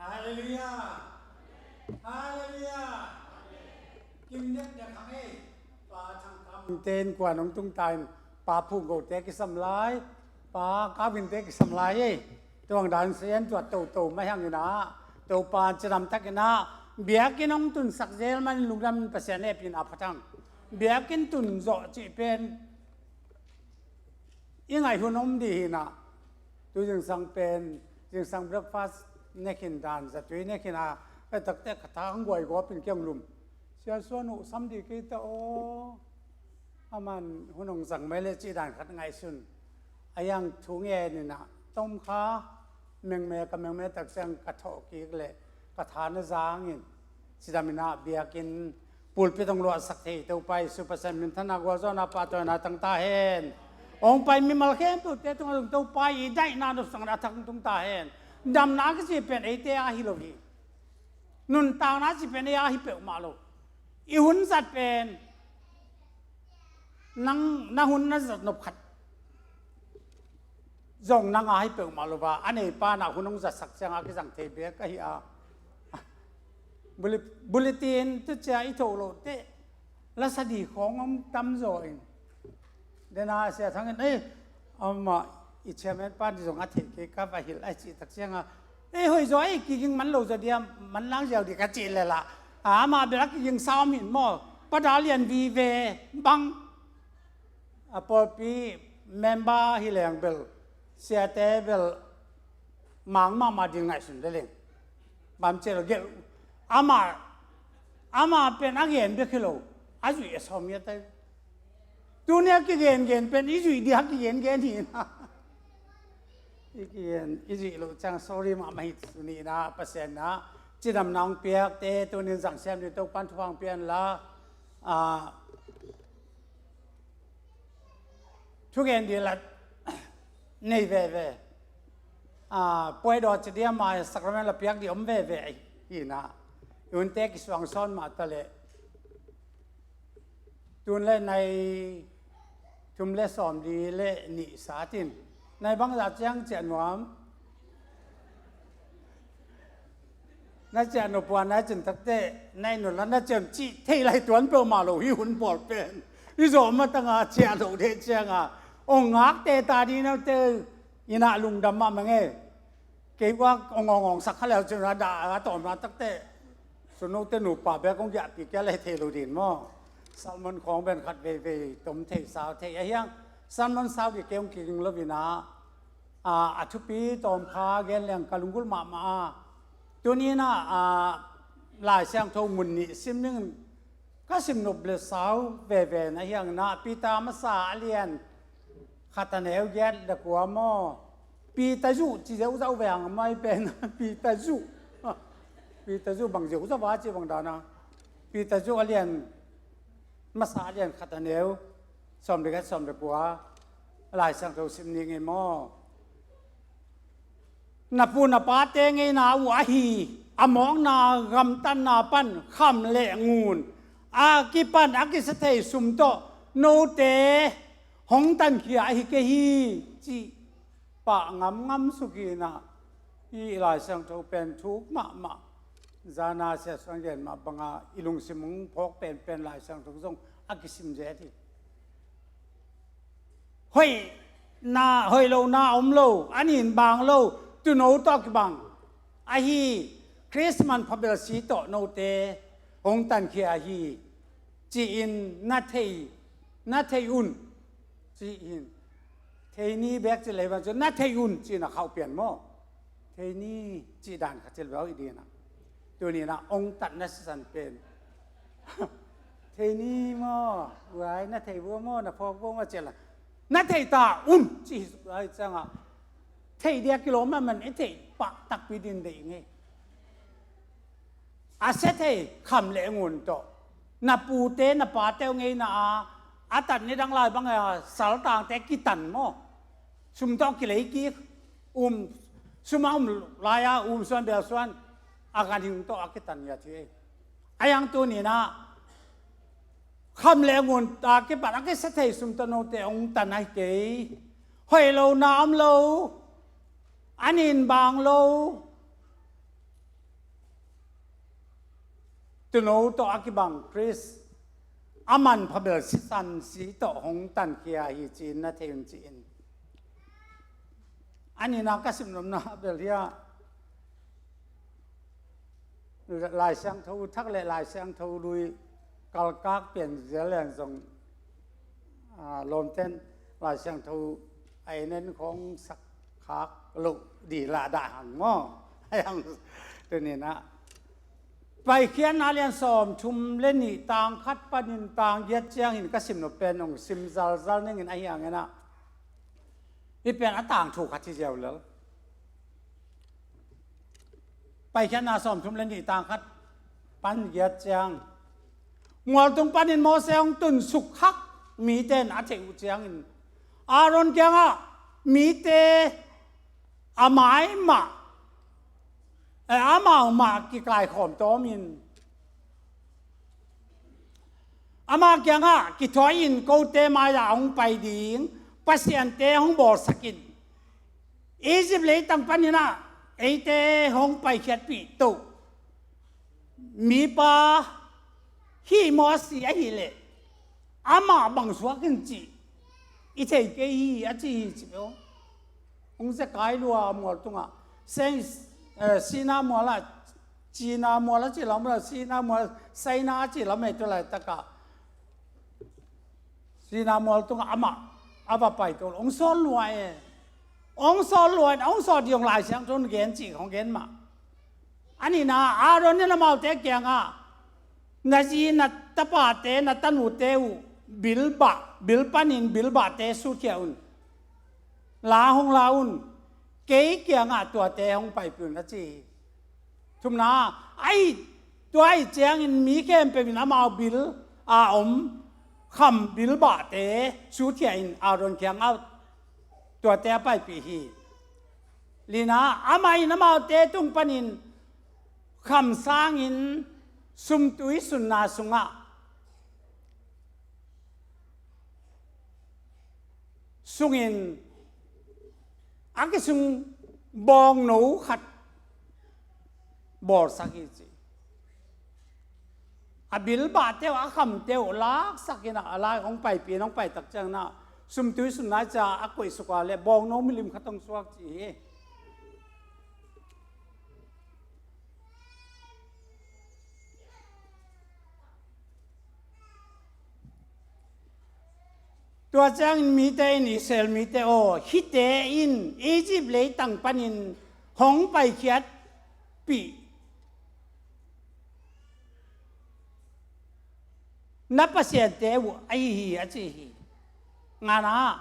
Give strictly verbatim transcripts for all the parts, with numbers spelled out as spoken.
Halleluiah. Halleluiah. Kim nek nek hang ei. Pa Thang Kam ten kuan hong tung ta in, Pa Phung Go te kisam lai, Pa Kau Vin te kisam lai ei. Tuang dan sian tuat toto mai hang in ah, Topa cidam tak in ah, biakinn hong tunsak zel man lungdam Pasian hehpihna phat hang. Biakinn tun zawh cih pen i ngaih hun om dih hi in ah, tu zingsang pen, zingsang breakfast nek hi in dan zatui nek hi in ah, a taktak ka tha hong guai gawp in kiang lum. Sia Suan uh sam dih kei ta aw. A man hun hong zang mai leh cih dan khat ngaihsun. A hiang thu ngen in ah, tom kha, mengme ka mengme tak ciang ka thawh kik leh ka tha na zang in, cidam in ah biakinn pulpit hong luahsak thei Topa Jesu Pasian min thang a gualzawhna pahtawina tang ta hen. Hong pai mimal khempeuh te tungah zong Topa i daihna nopsakna a thak tung ta hen. Damna a kici pen eite a hi lo hi. Nuntakna a ci pen ei a hi peuhmah lo. I hun zat pen nang na hun na zat nop khat zong nang a hi peuhmah lo va, a neipa na hun hong zatsak ciang a kizang thei bek ahi a. Bullet-, bulletin tu cia i thoh loh teh lasa dih khawng om tamzaw in. Dena Sia Thang in, "Ei, amah i chairman pa dih zong a theih kei ka va hilh," a cih tak ciang a, "Ei, hoih zaw ei, kiging man lo zaw dia, man lang ziau dih," ka cih leh lah, amah bel a kiging sa om hi in maw. Pa Dal Lian vive bang a pawlpi member hi leng bel, siate bel mang mahmah ding ngaihsun le leng. Bang ci lo gelh. Amah, amah pen a gen bek hi lo, a zuih a sawm ngiat ai. Tuni a kigengen pen i zuih ding a kigengen hi na. I kigen, i zuih loh ciang sorry mahmah hi. Tuni in ah Pasian in ah cidamna hong piakte tuni in zang siam ding Topa'n thupha hong pia hen la. Ah, thugen ding la nei veve. Ah, puai dawh ci ding a, ma sacrament la piak ding om veve ahi hi na. I hunte kisuang sawn mah ta leh. Tun le nai thum le sawmli le nih sat in, nai bangzah ciang ciah nuam? Na ciah nop ua, na cin takteh na i nunla na ciam cih thei lai tuan peuhmah lo hi hun pawl pen. I zawh matanga ciah loh deh cianga ong ngakte ta ding note in ah lungdam mahmah ing ei. Kei ua ong ong ong sak kha leu cin a dah a tawmna takteh, sunu te nupa bek ong giahpih kia le thei lo din maw? Sermon khawng ben khat veivei tom thei sau thei a hiang. Sermon sau dih kei ong kiging lo in ah, a, a thupi tawm kha gen leng ka lunggulh mahmah a. Tuni in ah, a, Lai Siangtho mun nih sim ning, ka sim nop le sau veve na hiang na, Peter masa a lian khat a neu giat le kua maw? Peter zuh ci zeuh zauh ve hang mai pen Peter zuh. Peter zuh bang zeuh zauh va ci bang dana. Peter zuh a lian masa a lian khat a neu sawm le giat sawm le kua, Lai Siangtho sim ning ei maw? Na pu na pate ngeina uh ahi a mawkna gamtatna pan kham le ngun a kipan a kisa thei sum tawh note hong tankhia ahi kei hi, cih pah ngamngam suk in ah, i Lai Siangtho pen thuk mahmah. Zana Sia Suan gen mah banga i lungsim hong phawk penpen Lai Siangtho zong a kisim zet hi. Hoihna, hoih lohna om lo, a nin bang lo, tuuno tawh kibang ahi, Khrist man phabelsi tawh note hong tankhia ahi, ci-in na thei, na thei un, ci-in. Thei ni bek ci lei bang cu na thei un, ci-in a khauh pian maw? Thei ni cih dan kha cil bau i dinah. Tuni inah ong tatna sisan pen thei ni maw, uai, na thei vua maw, na phawk vua maw, ciala na thei ta un, ci hi ai ciangah thei dia kilawm a man i thei pah takpi din deih ngei. A sia thei kham le ngun tawh na pute na pate uh ngeina a, a tan ni dang lai bang a saltangte kitan maw? Sum tawh kilei kik, um, sum a um lai a um suan bel suan a ganhing tawh a kitan ngiat hi. A yang tuni inah kham le ngun a kipat a kisa thei sum tawh note ong tan ahi kei. Hoih lo na om lo, a nin bang lo, Tuuno tawh a kibang Khrist a manpha bel sisan si tawh hong tankhia hi ci-in na thei un ci-in. A nihna ka simnopna bel hi a, Lai Siangtho thak le Lai Siangtho lui kalkak pian zel leng zong, a, lawmten Lai Siangtho a enen khong sak khak loh di lah dah hang maw? Hang tuninah Paikhiatna lian sawm thum le nih tang khat panin tang giat ciangin ka simnop pen hong sim zalzal ningin ahi hanginah, hih pen a tangthu khat hi ziau lel. Paikhiatna sawm thum le nih tang khat pan giat ciang, mualtung panin Mose hong tunsuk hak mite in a theih uh ciangin, Aaron kiangah mite a mai mah, eh, amau mah kikaikhawm tawmin, ama kiangah kithuahin kote mai-ah hong pai ding pasiante hong bawlsakin, Egypt leitang paninah eite hong paikhiatpih toh mipa hih Mose ahileh amah bang suak in cih i thei kei hi a ci hi ci peuh. Hong zekai lua mual tungah, Saint, eh, Sina mualah, Cina mualah ci lam, Sina mual, Saina ci lam ei tu laitakah Sina mual tungah amah a va pai to, hong sawl lua e. Hong sawl lua in, hong sawl dih hong Lai Siangtho in gen cih hong gen mah. A nihna Aaron in amaute kiangah, na zi na tapate na tanute uh bilbah, bil panin bilbahte sutkhia un. La hong la un, kei kiangah tuate hong paipih un a ci hi. Thumna, ahi, tua ahi ciangin mi khempeuh in amau bil a om kham bilbahte sutkhia in Aaron kiangah tuate a paipih hi. Lina, amah in amaute tung panin kham sangin sumtui sunna sungah sungin a kisung bawngno khat bawlsak hi ci. A bilbahte uh, a khamte uh laksak in a, a lai hong paipih in hong paitak ciangin a, sumtui sunna ca a koihsuk a le bawngno milim khat hong suak ci hi. Tua ciangin mite in Israel mite aw, hihte in Egypt leitang panin hong paikhiatpih na pasiante uh ahi hi a ci hi. Ngana,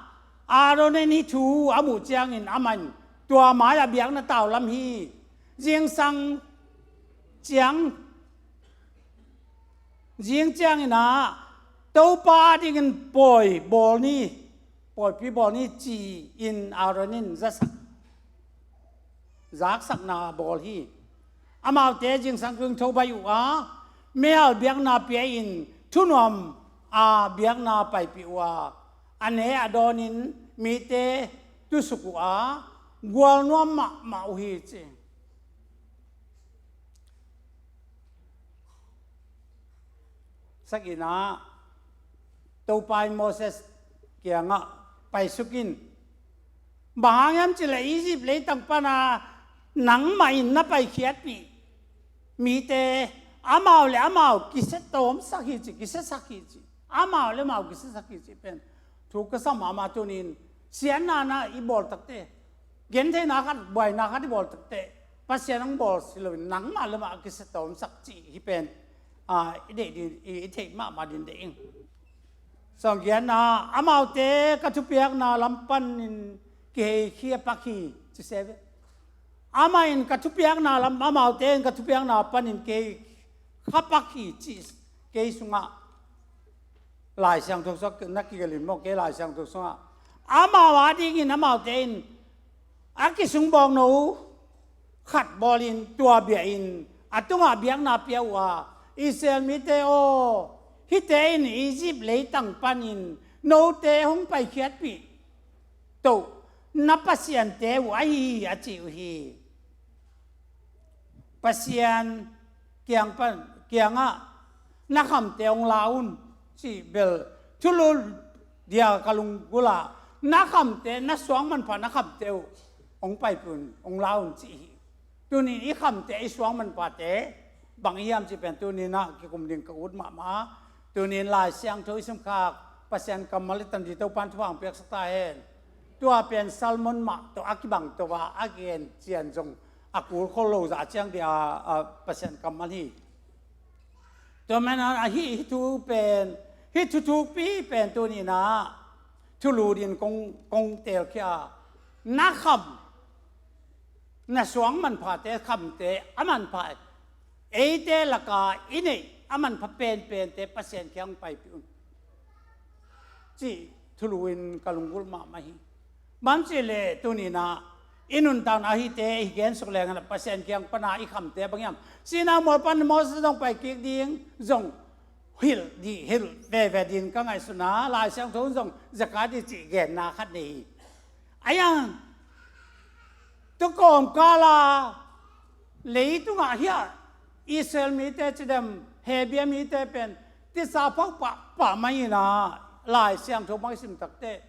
Aaron in hih thu a muh ciangin amah in tua mai-ah biakna taulam hi. Zingsang ciang, zing ciangin ah Topa dingin pawi bawl ni, pawipi bawl ni ci-in Aaron in zasak, zaksakna bawl hi. Amaute zingsang tung tho baih uh a, meihal biakna pia-in thunuam a biakna paipih uh a, a ne a dawnin mite tusuk uh a, gualnuam mahmah uh hi ci. Sagihna, Topa in Moses kiangah paisuk in, bang hang hiam cih leh Egypt leitang pana nangmah in na paikhiatpih mite amau le amau kisia tawmsak hi ci, kisiasak hi ci, amau le amau kisiasak hi ci pen thu ka sa mahmah. Tunin siatna na i bawl takte, gentheihna khat, buaina khat i bawl takte, Pasian hong bawl si loin nangmah le mah a kisia tawmsak cih hi pen, a, i deih din, i, i theih mahmah din deih ing. Sawmgiatna, amaute ka thupiakna lam panin kihei khia pak hi ci se ve. Amah in ka thupiakna lam, amaute in ka thupiakna panin kihei kha pak hi ci kei sungah Lai Siangtho sungah na kigelh in maw, kei Lai Siangtho sungah amau a dingin amaute in a kisung bawngno khat bawlin tua bia in a tungah biakna pia uh a, Israel mite aw, hihte in Egypt leitang panin note hong paikhiatpih toh na pasiante uh ahi hi a ci uh hi. Pasian kiang pan, kiangah na khamte hong la un, cih bel thulu dia ka lunggulh ah, na khamte, na suang manpha na khamte uh hong paipih un, hong la un cih hi. Tuni-in i khamte, i suang manphate bang i hiam cih pen tuni-in ah kikum ding ka ut mahmah. Tuni-in Lai Siangtho i simkhak, Pasian kammal i tan ding Topa'n thupha hong piaksak ta hen. Tua pen sermon mah tawh a kibang to a, a gen cian zong a kul khol lo zah ciang ding a, a Pasian kammal hi. Tua manin ah hih, hih thu pen, hih thu thukpi pen tuni-in ah thulu dingin kong, kong teelkhia, na kham, na suang manphate, khamte a manpha, eite laka i neih a manpha penpente Pasian kiang paipih un, cih thulu in ka lunggulh mahmah hi. Bang hang hiam cih leh tuni-in ah i nuntakna hihte i gensuk leng ah Pasian kiang pan a i khamte bang hiam? Sinai mual pan Moses zong pai kik ding zong hilh ding, hilh veve dingin ka ngaihsun a, Lai Siangtho in zong za kha ding cih genna khat nei hi. Ahi hang, tu kawmkal a leitung ah hiah Israel mite cidam, Hebru mite pen tisa phau pahpah mah in ah, Lai Siangtho bang i sim takteh,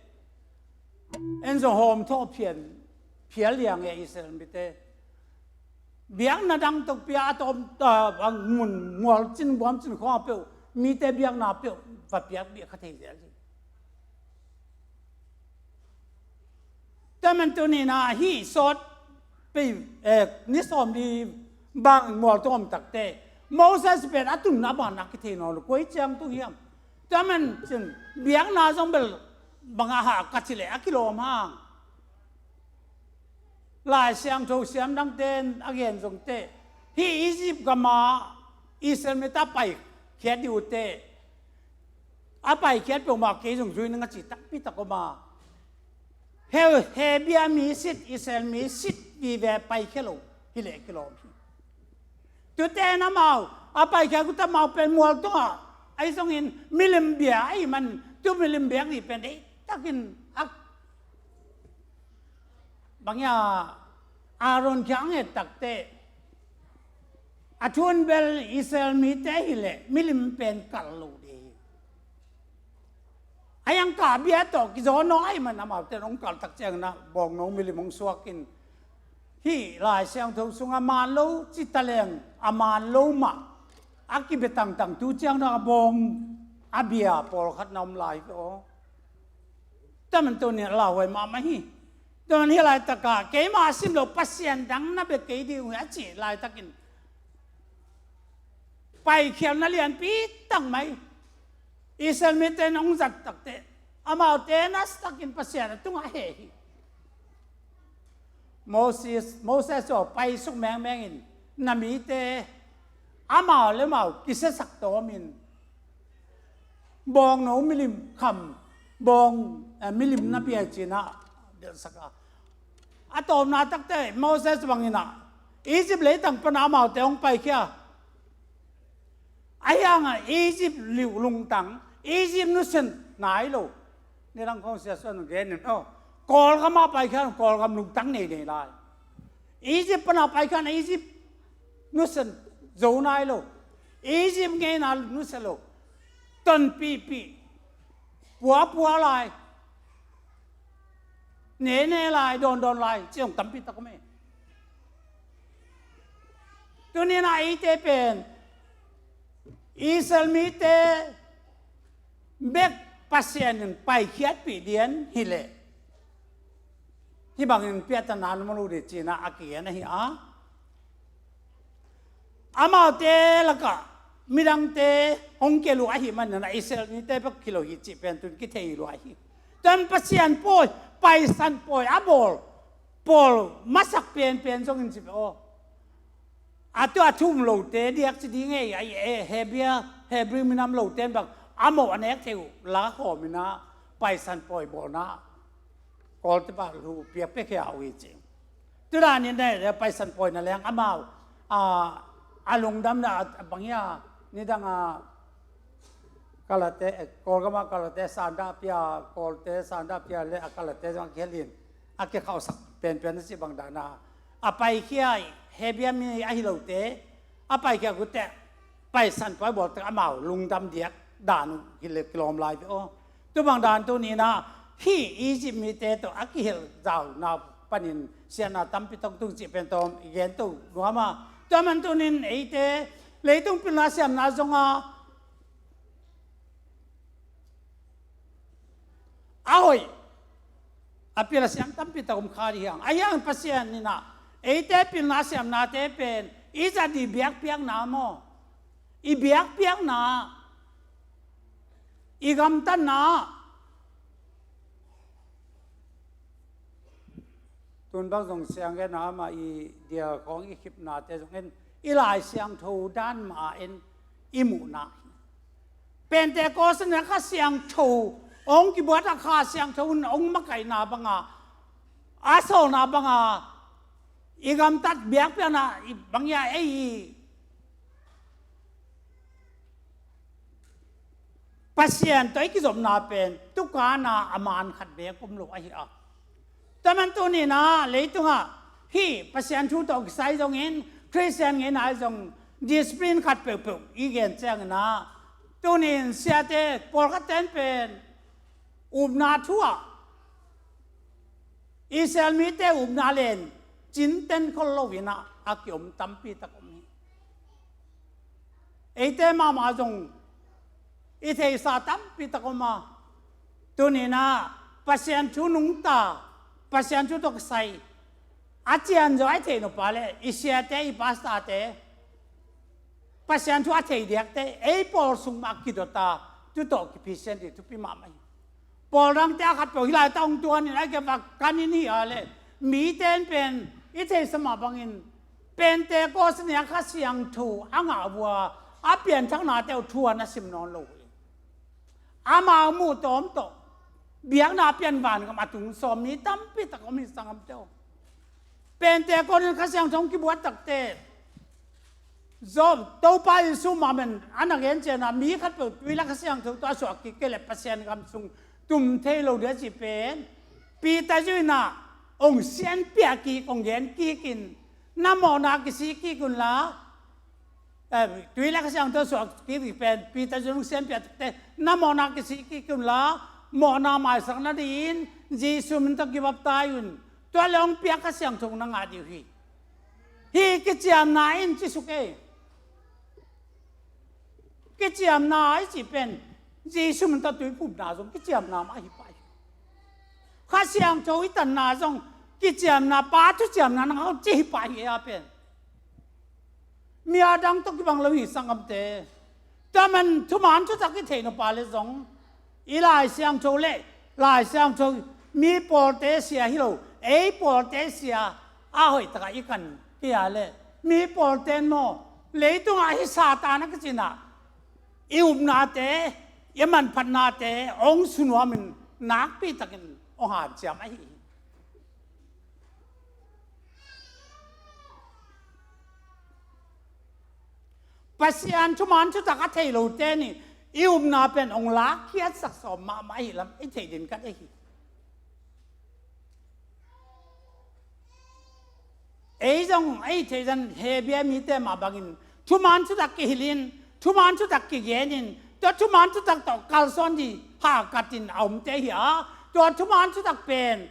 en zong hawmthaw phian, phial liang e Israel mite. Biakna dang tawh pia a tawm, a, a mun mual cin buam cin khawng a peuh, mite biakna peuh va piak beh kha thei zel hi. Tua manin tuni-in ah hih sawt pei, eh, ni sawm li bang mual tawm takteh, Moses pen a tun a ban a kithei nawn lo, koi ciang tung hiam? Tua manin cin biakna zong bel bang a hah ka cih leh a kilawm hang. Lai Siangtho siam dangte in a gen zongteh, hih Egypt gam ah Israel mite a paikhiat ding uh teh, a paikhiat peuhmah kei zong zui ning a ci takpi tak om a. He, Hebru mi sit, Israel mi sit vive paikhia lo hi leh kilawm hi. Tuate in amau a paikhiat uh teh amau pen mual tungah, ahi zongin milim bia ahih manin tu milim biak nih pen deihtakin a, bang hiam, Aaron kiang hong et takteh, a thu in bel Israel mite hi leh milim pen kal lo ding hi. Ahi hang kah bia tawh kizawn nawn ahih manin amaute in hong kal tak ciangin ah bawngno milim hong suak in, hih Lai Siangtho sungah man lo ci taleng a man lo mah a kibia tangtang, tu ciang dong a bawng a bia pawlkhat na om lai hi aw. Tua manin tuni-in a lauhuai mahmah hi. Tua manin hih laitak ah keimah a sim loh pasian dang na bia kei ding uh hi a cih laitakin, paikhiatna lianpi tak mai Israel mite in hong zat takteh, amaute nasatak in Pasian a tungah heh hi. Moses, Moses aw, paisuk mengmeng in, na mite amau le amau kisiasak tawm in, bawngno milim kham, bawng, eh, milim na bia ci-in ah delhsak a. A tawpna takteh Moses bangin ah Egypt leitang pan ah amaute hong paikhia. Ahi hangah Egypt liu lungtang, Egypt nusia nai lo. Nidang khawng Sia Suan in gen in, aw, Kawlgam ah paikhia, Kawlgam lungtang nei nei lai. Egypt pan ah paikhia, Egypt nusia zo nai lo. Egypt ngeina nusia lo. Tonpihpih, puapua lai, nene lai, dawndawn lai, ci zong tampi tak om e. Tuni-in ah eite pen Israel mite bek Pasian in paikhiatpih ding hi leh, hih bangin piattana om lo ding ci-in ah a kigen ahi a. Amaute lakah midangte hong kial uh ahih manin ah Israel mite bek hi lo hi cih pen tu-in kithei lua hi. Tua in Pasian pawi, Paisan pawi a bawl pawl masak penpen zongin ci ve aw. A tua thu um lote diak ci ding ei, a, eh, Hebru, Hebru minam lote in bang a mawh a nek thei uh la khawm in ah Paisan pawi bawlna Kawlte pah lu piak pia khia uh hi ci. Tudan in ne, Paisan pawina leng amau, a, a lungdamna, a, bang hiam, nidang a, Kalate, eh, Kawlgam ah Kalate sandah pia, Kawlte sandah pia le a Kalate zong a kihel in, a kikhauhsak penpen a cih bang dan a, a paikhia, Hebru mi ahi lote a paikhia uh teh, paisan pai bawl teh amau lungdam diak dan uh hi le kilawm lai ve aw. Tua bang dan tuni-in ah hih Egypt mite tawh a kihilh zauna panin siatna tampi tak tung cih pen tawm i gen to nuam a. Tua man tuni-in eite leitung pilna siamna zong a a hoih a pil a siam tampi tak om kha dih hi hang. Ahi hang Pasian in ah eite pilna siamnate pen i zat dih biakpiakna maw, i biakpiakna, i gamtatna, tun bang zong siang gen a mah i dia khawng i khipnate zong in i Lai Siangtho dan mah in i muhna hi. Pentecost in ah Kha Siangtho hong kibuak a, Kha Siangtho in hong makaihna banga, a sawlna banga i gamtat biakpiakna i bang hi a, ei i Pasian tawh i kizopna pen tukana a man khat beek om lo ahi a. Tua man tuni-in ah leitungah hih Pasian thu tawh kisai zongin Khristian ngeina zong discipline khat peuhpeuh i gen ciangin ah tuni-in siate pawlkhat ten pen upna thu ah Israel mite upna len cinten khol lo-in ah a kiom tampi tak om hi. Eite mahmah zong i theisa tampi tak om a, tuni-in ah Pasian thu nungta, Pasian thu tawh kisai a cianzaw a i theih nop a leh i siate, i pastorte Pasian thu a thei diakte ei pawl sung mah kidot a, tu tawh kipisian dih thupi mahmah hi. Pawl dangte a khat peuh hih laitak hong tuan in a kep a kan in hi a leh mite in pen i theisa mah bangin Pentecost ni a Kha Siangtho a ngah uh a, a pianthaknate uh thu a na sim nawn lo uh hi. Amau muh tawm tawh biakna pian vangam a tung sawm mi tampi tak om hi sanggamte aw. Pentecost in Kha Siangtho hong kibuak takteh Job, Topa Jesu mah men a na gen ciangin ah mi khat peuh tui lak Kha Siangtho tawh a suak kik kei leh Pasian gam sung tum thei lo ding a cih pen Peter zui-in ah hong sianpiak kik, hong gen kik in, na mawhna kisik kik unla, eh, tui lak Kha Siangtho suak kik pen Peter zui-in hong sianpiak takteh na mawhna kisik kik unla, mawhna maisak nadingin Jesu min tawh kibaptai un. Tua leh hong piak Kha Siangtho na ngah ding uh hi. Hih kiciamna in ci suk ei. Kiciamna i cih pen Jesu min tawh tuiphumna zong kiciamna mah hi pah hi. Kha Siangtho i tanna zong kiciamna, Pa thuciamna na ngah uh ci hi pah hi ei a pen. Mi a dang tawh kibang lo hi sanggamte. Tua man thuman thutak i theih nop a leh zong i Lai Siangtho leh Lai Siangtho mi pawlte sia hi lo, ei pawlte sia a hoih takah i kan kei a leh mi pawlte in maw leitungah hih Satan a kici-in ah i upnate, i manphatnate hong sunuamin nakpi takin hong hanciam ahi hi. Pasian thuman thutak a thei lote nih i upna pen hong lakkhiatsak sawm mahmah ahih lam i theih ding kat ahi hi. Ei zong ei theih zan Hebru mite mah bangin thuman thutak kihilhin, thuman thutak kigenin, tua thuman thutak tawh kalsuan ding hahkatin a omte hi a, tua thuman thutak pen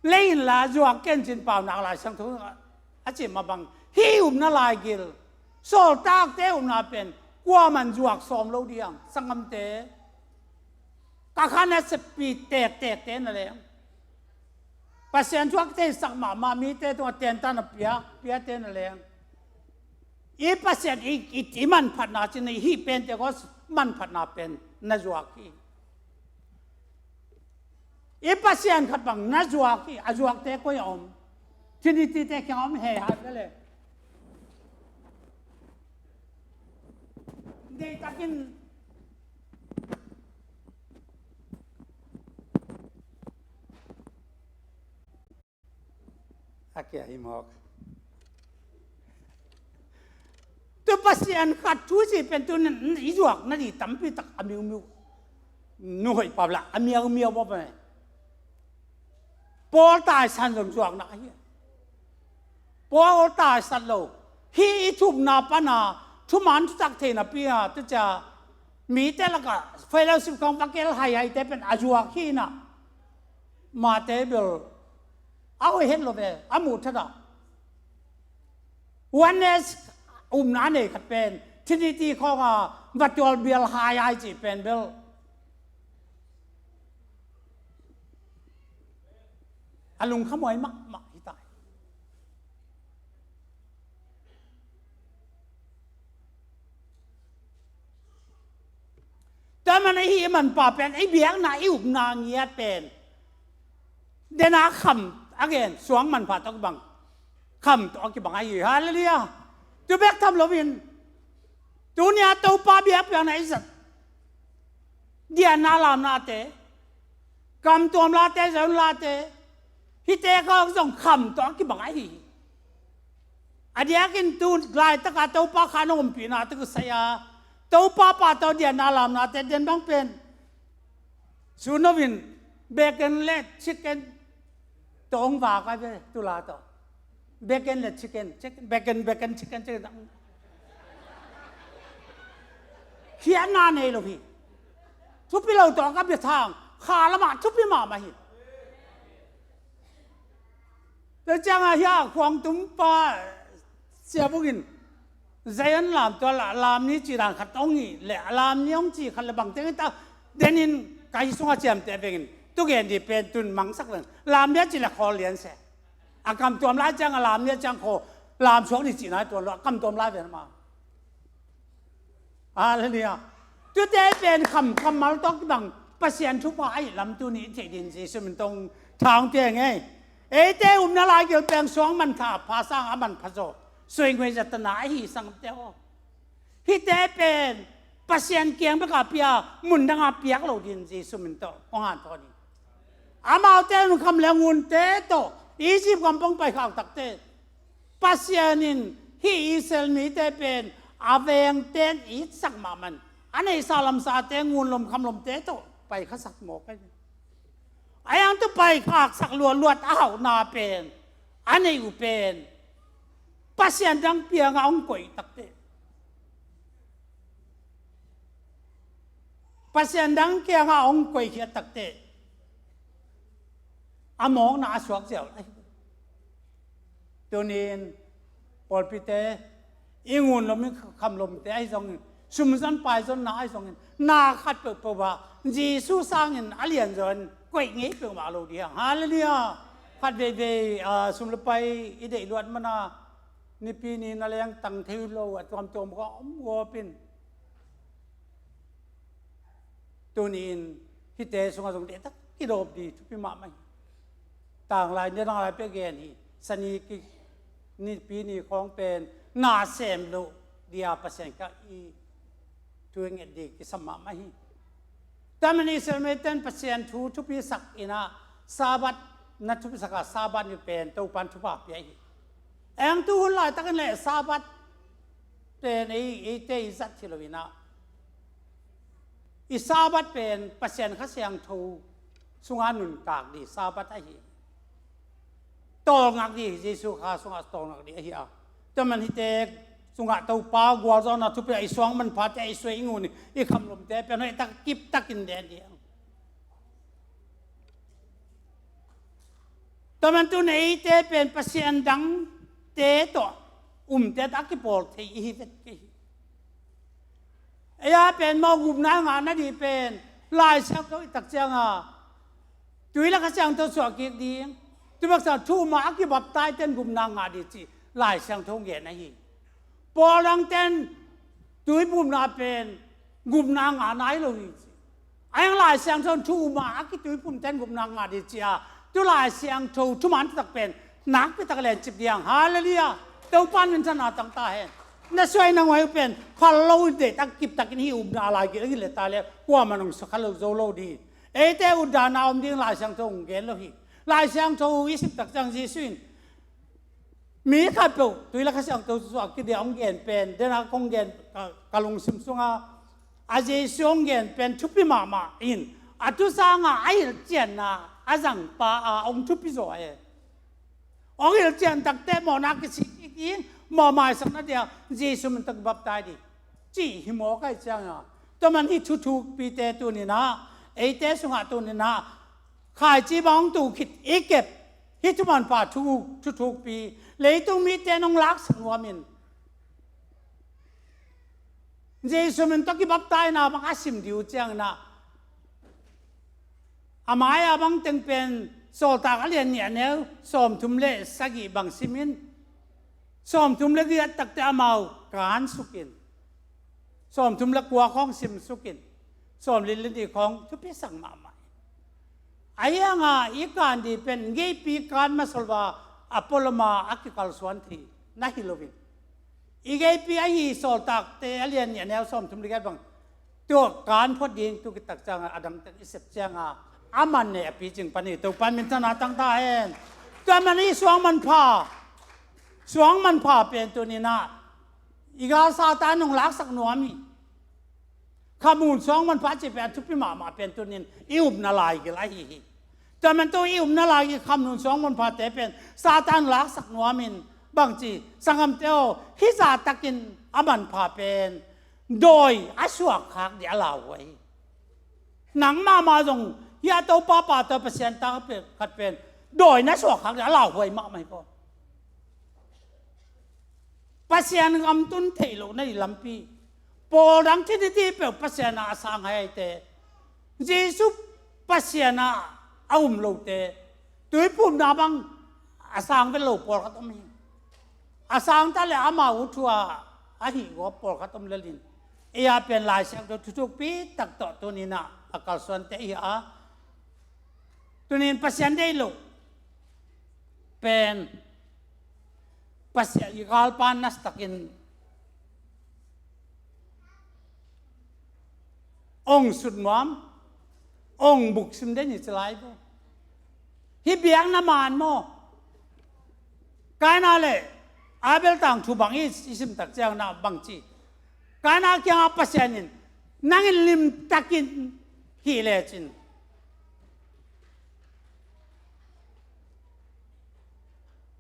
lei inla zuak ken cin paunak Lai Siangtho a cih mah bang hih upna laigil, sawltakte upna pen kuaman zuak sawm lo ding hang sanggamte. Ka khan a seppi tektekte na leng, Pasian thu a kitheisak mahmah mite tungah tentan a piak piate na leng, i Pasian i, i, i manphatna cin i hih Pentecost manphatna pen na zuak hi. I Pasian khat bang na zuak hi. A zuakte koi a om? Trinity te kiang a om he hai ve le. Deihtakin a kia hi mawk. Tu Pasian khat thu cih pen tu i zuak nading tampi tak a miumiu. Nu hoih pau lah a miaumiau bawk pen Paul taisan zong zuakna ahi. Paul taisat lo. Hih i thupna pana thuman thutak thei napi a, tu cia mite lakah fellowship khawng va kel haihaite pen a zuak hi na. Mate bel a hoih het lo ve, a muh that ah. Oneness upna a nei khat pen Trinity khawng a va tual bial haihai cih pen bel a lungkhamhuai mahmah hi ta hi. Tua man ahi, i manpha pen, i biakna, i upna ngiat pen, dena kham a gen, suang manpha tawh kibang, kham tawh kibang ahi. Halleluiah. Tu bek tham loin, tuni a Topa biakpiakna i zat, dianna lamnate, kamtuam late, zawn late, hihte khawng zong kham tawh a kibang ahi hi. A diakin tu laitaka Topa kha nong ompihna tuk sai a, Topa pahtawi dianna lamnate den bang pen, sun loin bacon le chicken tawh hong vak a ve, tu la tawh. Bacon le chicken, chicken, bacon, bacon, chicken, chicken. Khiatna nei lo hi. Thupi lo tawh ka bia thang, kha lamah thupi mahmah hi. Tua ciangah hiah khuangtumpa Sia Vung in Zion lam tua la, lam ni ci dan khat hong hi le, lam ni hong ci khat le bang teng hi ta, denin ka hi sungah ciamteh vengin, tu gen dih pen tun mangsak veng. Lam ni a ci le khawl lian se. A kamtuam lai ciang a lam ni a ciang khaw, lam suak ni cihna hi tuan lo, a kamtuam lai ven ma. Halleluiah. Tute pen kham, kammal tawh kibang Pasian thupha ahi lam tuni i theih din Jesuh min tawh thang pia ngei. Eite upna lai gil peng suang manpha, pha sang a manpha zaw, suaingui zatana ahi sangte aw. Hihte pen Pasian kiang beka pia, mundanga piak lo din Jesuh min tawh kong hanthawn hi. Amaute lungkham le ngunte tawh Egypt gam pong paikhak takte, Pasian in hih Israel mite pen a vengten itsak mahmah in, a neihsa lamsate ngun lom kham lomte tawh paikhasak mawk ahi. A yang tu paikhaksak luatluat a hauhna pen, a neih uh pen Pasian dang kiangah hong koih takte, Pasian dang kiangah hong koihkhiat takte, a mawkna a suak ziau ahi. Tunin pawlpite, i ngun lom i kham lomte ahi zongin, sumzon paizonna ahi zongin, na khat peuhpeuh ah Jesuh sangin a lianzaw in koih ngei peuhmah lo ding. Halleluiah. Khat veivei, ah, sum le pai i deih luat mana, nipi ni na lengtang thei lo a tuamtuam ka om gawp in, tuni-in hihte sungah zong dehtak kidawp ding thupi mahmah hi. Tanglai ni a dang lai pia gen hi. Sani ki, nipi ni khawng pen na sem loh dia Pasian ka i thu i nget ding kisam mahmah hi. Tua man Israel mite in Pasian thu thupisak in ah, Sabbath na thupisak a, Sabbath ni pen Topan thupha pia hi. Eng tu hun laitakin le Sabbath pen ei, eite i zat hi lo in ah, i Sabbath pen Pasian Kha Siangtho sungah nuntak ding Sabbath ahi. Tawlngak ding, Jesuh Kha sungah tawlngak ding ahi a. Tua man hihte sungah Topa gualzawhna thupi a i suang manphate, i sui i ngun, i kham lomte pen hoihtak kiptakin den ding. Tua man tun eite pen Pasian dangte tawh umte tawh a kipawl thei i hi vet kei hi. Ei a pen mawh gupna ngah nading pen Lai Siangtho i tak cianga tui le Kha Siangtho suah kik ding, tu bek sang thu uma a kibaptaizten gupna ngah ding cih Lai Siangtho gen ahi. Pawl dangten tuiphumna pen gupna ngah nai lo hi ci. A hiang Lai Siangtho in thu uma a kituiphumten gupna ngah ding ci a, tu Lai Siangtho thuman thutak pen nakpitak lencip ding. Halleluiah. Topa minthanna tang ta hen. Na suai na ngoi uh pen khal lo in dehtak kiptakin hih upna lai gil a gil le ta le kuamah nong suak kha lo zo lo ding. Eite utdana om ding Lai Siangtho hong gen lo hi. Lai Siangtho i sim tak ciang Jesuh in mi khatpeuh tui le Kha Siangtho suah kik ding hong gen pen, dena kong gen ka, ka lungsim sunga a Jesuh hong gen pen thupi mahmah in, a tu sanga a hilhcianna a zangpa a hong thupi zaw e. Hong hilhcian takte mawhna kisik kik in, Mawh maisak na dia Jesu min tawh kibaptai dih cih hi mawk ahih ciangin, tua man hih thuthukpite tuni-in ah, eite sungah tuni-in ah khaici bang hong tung khit i kep, hih thumanpha thu, thuthukpi leitung mite in hong laksak nuam in, Jesu min tawh kibaptaina bang a sim dih uh ciangin ah, a mai-a bang teng pen Sawltak a lian nih a neu sawmthum le sagih bang sim in, sawmthum le giat takte amau kan suk in, sawmthum le kua khawng sim suk in, sawmli le nih khawng thupi sak mahmah in. Ahi hangin i kan dih pen geipi kan masa lo a, a pualam a kikalsuan thei na hi lo in, i geipi ahi Sawltakte a lian nih a neu sawmthum le giat bang tua kan phot ding tu kitak ciangin a dang teng i sep ciangin a man nei a picing pan hi. Topa in minthanna tang ta hen. Tua man i suang manpha, suang manpha pen tuni-in ah i gal Satan in hong laksak nuam hi. Khamhmun suang manpha cih pen a thupi mahmah pen tuni-in i upna laigil ahi hi. Tua man tu i upna laigil khamhmun suang manphate pen Satan laksak nuam in, bangci, sanggamte aw, hih zahtakin a manpha pen dawi a suak khak ding a lauhuai hi. Nang mahmah zong hih a Topa pa tawh Pasian tawh khat pen dawi na suak khak ding a lauhuai mahmah hi ko. Pasian gam tun theih loh na hi lampi. Pawl dang Trinity peuh Pasian ah a sang hai aite, Jesu Pasian ah a um lote, tuiphumna bang a sang vet lo pawlkhat om hi. A sang ta le amau thu a a hih gawp pawlkhat om lel in, ei a pen Lai Siangtho thuthukpi tak tawh tuni-in ah a kalsuante hi a, tuni-in Pasian deih loh pen Pasian i galpa nasatakin ong sut nuam, ong buk sim den hi ci lai bo. Hih biakna man maw? Kaina le Abel tangthu bang i, i sim tak ciangin ah bangci, Kaina kiangah Pasian in, nang in limtakin hih lecin,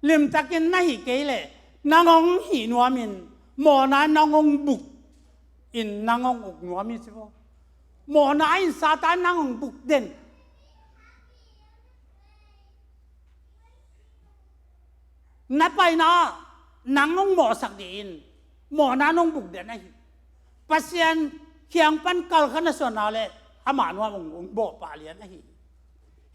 limtakin na hih kei leh nang hong hih nuam in, mawhna in nang hong buk in, nang hong uk nuam hi ci bo. Mawhna in Satan nang hong buk den. Na paina ah nang hong mawhsak dih in, mawhna in hong buk den ahi. Pasian kiang pan kal kha na suan na leh amah nuam hong, hong bawh pah lian ahi.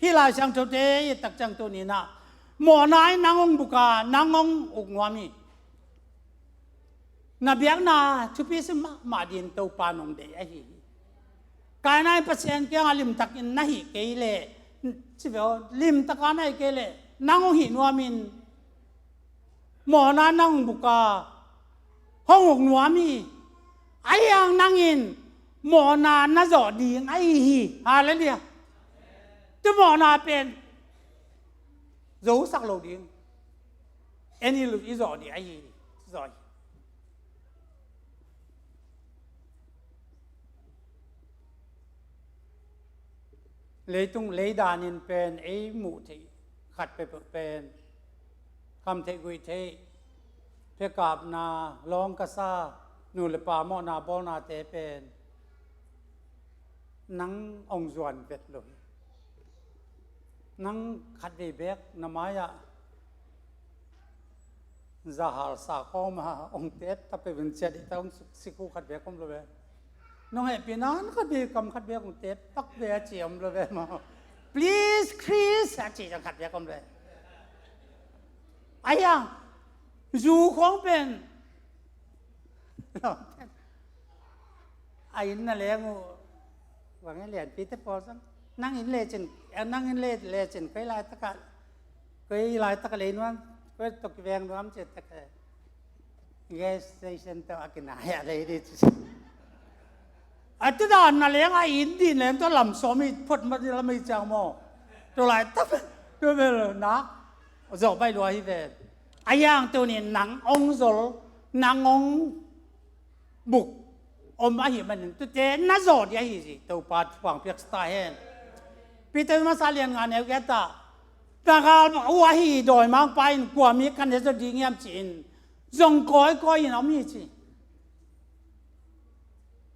Hih Lai Siangthote i et tak ciang tuni-in ah mawhna in nang hong buk a, nang hong uk nuam hi. Na biakna thupi sim mahmah ding Topa in hong deih ahi hi. Kaina in Pasian kiangah limtakin na hih kei leh, ci ve aw, limtaka na hih kei leh nang hong hih nuam in, mawhna nang hong buk a, hong uk nuam hi. Ahi hang nang in mawhna na zawh ding ahi hi. Halleluiah. Tu mawhna pen zosak lo ding, en i lut i zawh ding ahi hi. Zawh hi. Leitung, leidan in pen ei muh theih khat peuhpeuh pen, kham theih guih theih, pekapna, lawng kasa, nu le pa mawhna bawlnate pen nang hong zuan vet lo hi. Nang khatvei beek na mai-ah zahal sa khawm a hong tep ta peuh in ciat i ta hong sik uh khat beek om lo ve. Nong hehpihna in khatvei kam khat beek hong tep pak ve a ci om lo ve maw? Please Chris a ci zong khat beek om lo ve. Ahi hang zu khawng pen a inn na leng uh, bang e, lianpite pawl zong, nang inn lecin, eh, nang inn le, lecin koi laitakah, koi laitakah lei nuam, koi tawh kiveng nuam ci takah, gas station tawh a kinai a lei dih ci. A tudan na leng a inn dih leng tawh lam sawm i phot mat lam i ciang maw? Tua laitak tua bel nak zawh baih lua hi ve. Ahi hang tuni nang hong zol, nang hong buk om ahih manin tute na zawh ding ahi hi. Topa thupha hong piaksa ta hen. Peter masa lian nga neu giat ah, na galpa uh ahi dawimangpa in kua mi ka ne zaw ding hiam ci-in zong kawikawi in a om hi ci.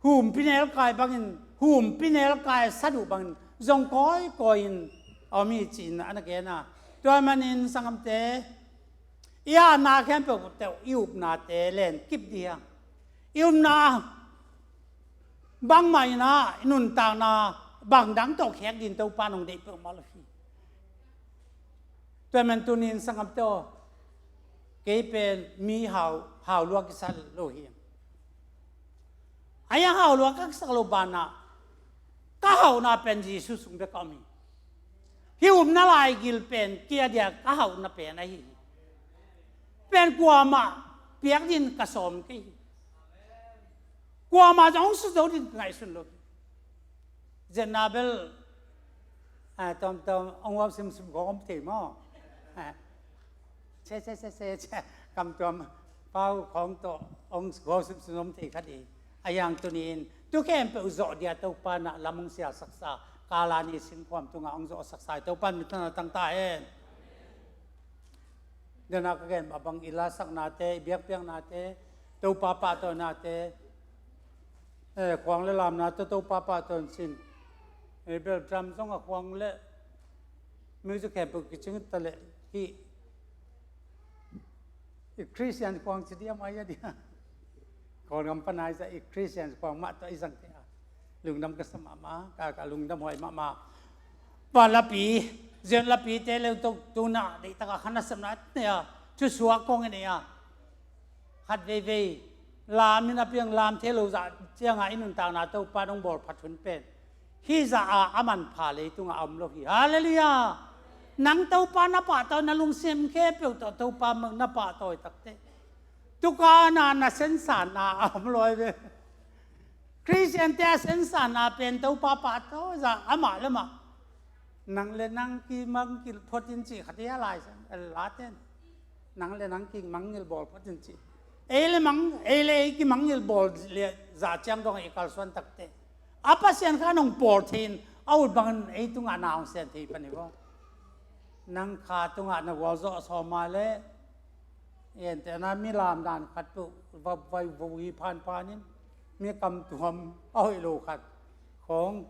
Humpi nelkai bangin, humpi nelkai sat uh bangin zong kawikawi in a om hi ci-in a na gen a. Tua manin sanggamte, i hatna khempeuh teuh i upnate len kip dih hang. I upna bangmah in ah i nuntakna bangdang tawh khek ding Topa in hong deih peuhmah lo hi. Tua man tuni-in sanggamte aw, kei pen mi hau, hau lua kisa lo hi. A hiang hau lua ka kisak lo banah ka hauhna pen Jesu sung bek a om hi. Hih upna laigil pen kei a dia ka hauhna pen ahi hi. Pen kuamah piak ding ka sawm kei hi. Kuamah zong hong sut zo ding ngaihsun lo hi. Zetna bel, ah, tawmtawm hong huap simsim khawng om thei maw? Ah, che, che, che, che, che. Kamtuam pau khawng tawh hong huap simsim om thei khat hi. A hiang tuni-in tu khempeuh zawh dia Topa in ah lam hong sialsaksa, Kalvari singkhuam tungah hong zawhsaksa hi. Topa in minthanna tang ta hen. Dena ka gen mah bang i lasaknate, i biakpiaknate, Topa pahtawinate, eh, khuang le lamna tawh Topa pahtawi in cin. Eh, bel drum zong a khuang le music khempeuh kicing ta leh hih i Christian khuang ci diam ai a dia. Kawlgam pan ai zah i Christian khuang mah tawh i zang te a. Lungdam ka sa mahmah, ka, ka lungdam huai mahmah. Vanlapi, Zion lapite le tuk tuna, deih taka khan a sepna nei a, thusuak kong i nei a. Khat veivei, lam in a piang lam thei lo zah cianga i nuntakna Topa nong bawl phat hun pen. Hih zah a, a manpha leitungah a om lo hi. Halleluiah! Nang Topa na pahtawi, na lungsim khempeuh tawh Topa na pahtawi takte. Tuka na, na sensanna a om lo ai ve. Christian te a sensanna pen Topa pahtawi zah amah le mah. Nang le nang kimangngilh phot in cih khat hi a Lai Siangtho, a la ten. Nang le nang kimangngilh bawl phot in cih. Ei le mang, ei le ei kimangngilh bawl le zah ciang dong i kalsuan takte. A Pasian kha nong pawl thei in, a ut bangin ei tungah na hong sian thei pan hi vaw. Nang kha tungah na gualzawh sawm a le, entehna mi lamdan khat tu, va, vai vui phanphan in, mi kamtuam a hoih lo khat khawng,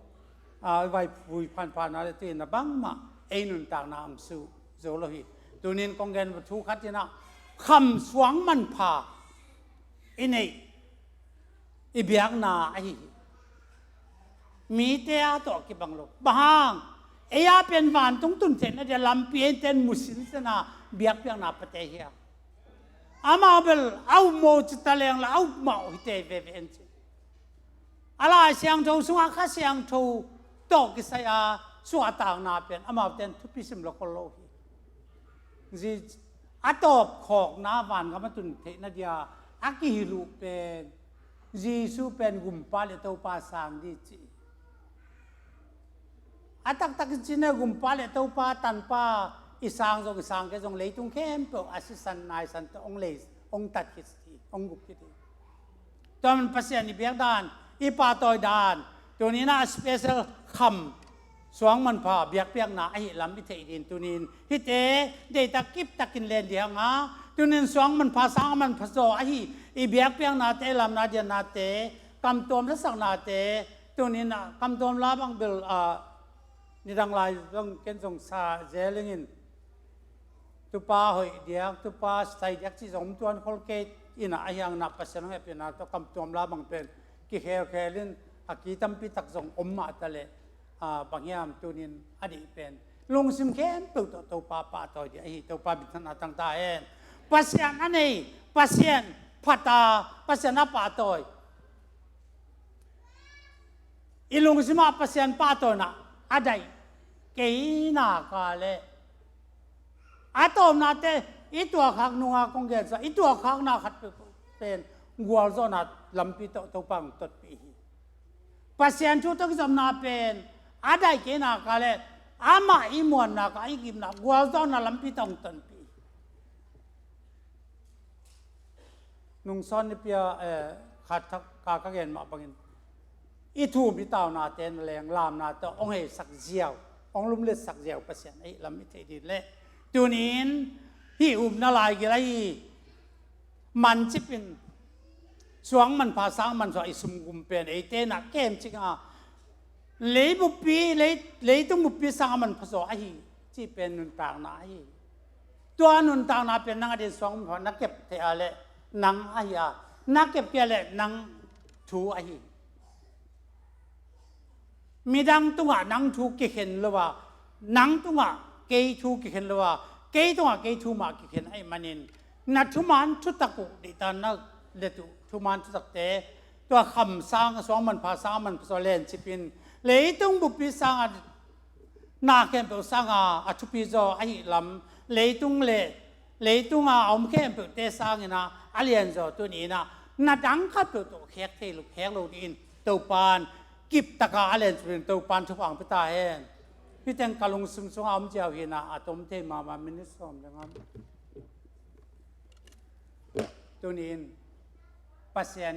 a, vai vui phanphan a le tu in a bangmah ei nuntakna hong suh zo lo hi. Tunin kong gen thu khat in ah, kham suang manpha i neih i biakna ahi hi. Mite a tawh kibang lo. Bang hang, ei a pen vantung tun theihna dia lampi ei ten mu sinsen a biakpiakna pate hi a. Amau bel a upmawh ci ta leng la a upmawh hi te veve en ci. A Lai Siangtho sungah Kha Siangtho tawh kisai a suahtakna pen amau ten thupi sim lo khol lo hi. Zi-, a tawpkhawkna vangam a tun theihna dia a kihilh uh pen Jesu pen Gumpa le Topa sang dih ci. A taktak in cine Gumpa le Topa Tanpa i sang zong i sang kei zong leitung khempeuh a sisan naisan tawh hong lei, hong tat khit hi, hong gup khit hi. Tua man Pasian i biak dan, i pahtawi dan, tuninah a special kham suang manpha biakpiakna ahi lam i theih din tunin hite deihtak kiptakin len dih hanga, tunin suang manpha sang manpha zaw ahi i biakpiaknate, lamna diannate, kamtuam lasaknate, tuninah kamtuam la bang bil a nidang lai zong ken zong sa zel ingin. Tupa hoih diak, tupa sai diak cih zong om tuan khol kei inah a hiang nah Pasian hong hehpihna tawh kamtuam la bang pen kikhelkhel in a ki tampi tak zong om mah ta leh, a, bang hiam tunin a dih pen lungsim khempeuh tawh Topa pahtawi dih ahi, Topa minthanna tang ta hen. Pasian a nei, Pasian phata, Pasian a pahtawi. I lungsimah Pasian pahtawina a daih kei naka le a tawpnate i tuakhak nunga kong gensa i tuakhakna khat pen gualzawhna lampi tawh Topa hong totpih hi. Pasian thu tawh kizopna pen a daih kei naka le amah i muannaka i gimna gualzawhna lampi tawh hong tonpih hi. Nungsawn nipi a, eh, khat thak ka, ka gen mah bangin i thum i taunate na leng lamna tawh hong heisak ziau, hong lumletsak ziau Pasian ahi lam i theih din leh tunin hih upna laigil ahi mancip in suang manpha sang mansuah i sumgum pen eite na kem cik a, lei buppi, lei, leitung buppi sang a manpha zaw ahi cih pen nuntakna ahi. Tua nuntakna pen nang a din suang manpha na kep thei a leh nang ahi a, na kep kei a leh nang thu ahi. Midang tungah nang thu kikhen lo a, nang tungah kei thu kikhen lo a, kei tungah kei thu mah kikhen ahih manin na thuman thutak uh deihtan na let uh thuman thutakte tua kham sang a suang manpha sang a manpha zaw lencip in leitung buppi sang a na khempeuh sang a a thupi zaw ahi lam leitung le leitung a a om khempeuhte sang in a a lian zaw tuni in a na dang khat peuh tawh khek thei lo, khek lo ding in Topan kiptak a a lencip in Topan thupha hong pia ta hen. Hih teng ka lungsim sung a om ziau hi in a a tom thei mahmah minute sawm le nga. Tuni in Pasian